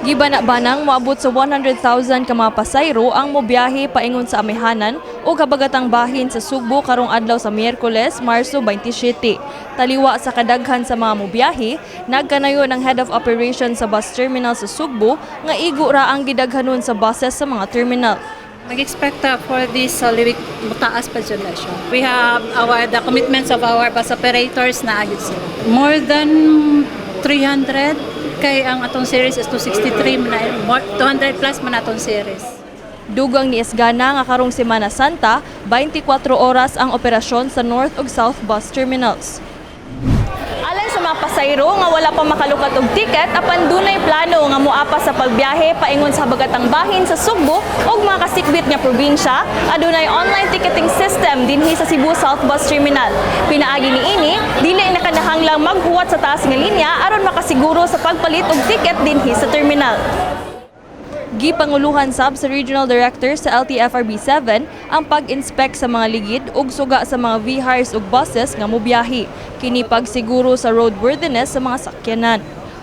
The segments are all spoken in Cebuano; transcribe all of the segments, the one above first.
Gibana-banang moabot sa 100,000 ka mga pasayro ang mobiyahe paingon sa amihanan o habagatang bahin sa Sugbo karong adlaw sa Miyerkules, Marso 27. Taliwa sa kadaghan sa mga mobiyahe, nagkanayon ang head of operations sa bus terminal sa Sugbo nga igo ra ang gidaghanon sa buses sa mga terminal. Mag-expect ta for this Holy Week, mutaas pa dyan na siya. We have our the commitments of our bus operators na ayos sila. More than 300 kay ang atong series is 263 man na, more, 200 plus man atong series. Dugang ni Esgana nga karong Semana Santa, 24 oras ang operasyon sa North ug South bus terminals. Alang sa mga pasayro nga wala pa makalukat og tiket apan dunay plano nga moapa sa pagbiyahe paingon sa habagatang bahin sa Sugbo ug mga kasikbit nga probinsya, adunay online ticketing system dinhi sa Cebu South Bus Terminal. Pinaagi niini, dili na kinahanglang maghuwat sa taas nga linya aron makasiguro sa pagpalit og tiket dinhi sa terminal. Gipanguluhan sab sa Regional Director sa LTFRB 7 ang pag-inspect sa mga ligid ug suga sa mga V-hires ug buses nga mobiyahe. Kini pagsiguro sa roadworthiness sa mga sakyanan.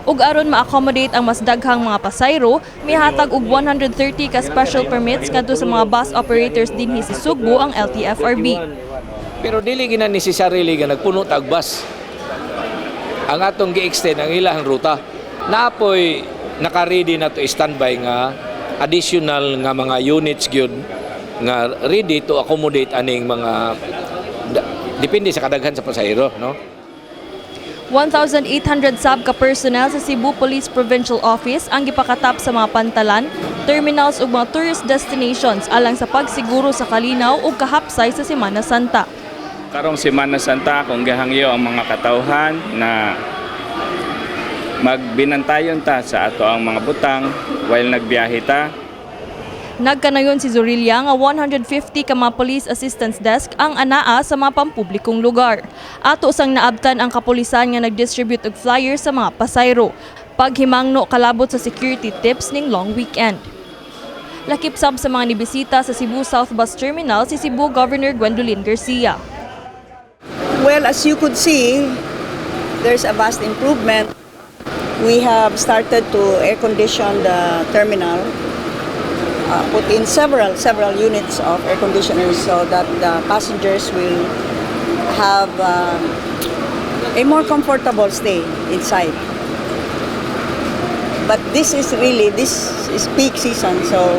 Ug aron ma-accommodate ang mas daghang mga pasayro, mihatag og 130 ka special permits ngadto sa mga bus operators dinhi sa Sugbo ang LTFRB. Pero dili gina necessarily nga nagpuno tag bus. Ang atong gi-extend ang ilang ruta. Naapoy naka-ready na to standby nga additional nga mga units gyud nga ready to accommodate aning mga depende sa kadaghan sa pasahero, no? 1,800 sab ka personnel sa Cebu Police Provincial Office ang gipakatap sa mga pantalan, terminals ug mga tourist destinations alang sa pagsiguro sa kalinaw ug kahapsay sa Semana Santa. Karong Semana Santa, kung gihangyo ang mga katawhan na magbinantayon ta sa ato ang mga butang while nagbiyahe ta. Nagkanayon si Zorilla nga 150 ka mga police assistance desk ang anaa sa mga pampublikong lugar. Ato sang naabtan ang kapulisan nga nagdistribute og flyers sa mga pasayro. Paghimangno kalabot sa security tips ning long weekend. Lakip sab sa mga nibisita sa Cebu South Bus Terminal si Cebu Governor Gwendolyn Garcia. Well, as you could see, there's a vast improvement. We have started to air condition the terminal, put in several units of air conditioners so that the passengers will have a more comfortable stay inside. But this is peak season, so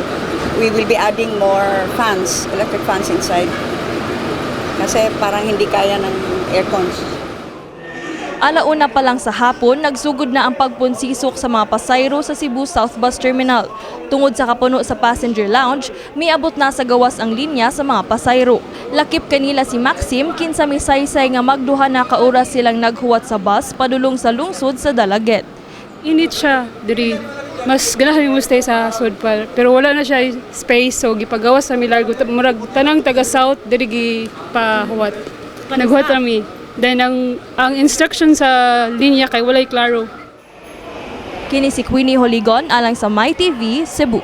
we will be adding more fans, electric fans inside. Kasi parang hindi kaya ng aircons. Alauna pa lang sa hapon, nagsugod na ang pagpunsisok sa mga pasayro sa Cebu South Bus Terminal. Tungod sa kapuno sa passenger lounge, miabot na sa gawas ang linya sa mga pasayro. Lakip kanila si Maxim, kinsa misaysay nga magduha na ka oras silang naghuwat sa bus padulong sa lungsod sa Dalaguete. Init siya diri, mas ganahan mo stay sa sud pa, pero wala na siya space, so gipagawas sa mi largo. Murag tanang taga south diri gipahuwat, naghuwat rami. Then ang instruction sa linya kay walay klaro. Kini si Queenie Holigon alang sa MyTV, Cebu.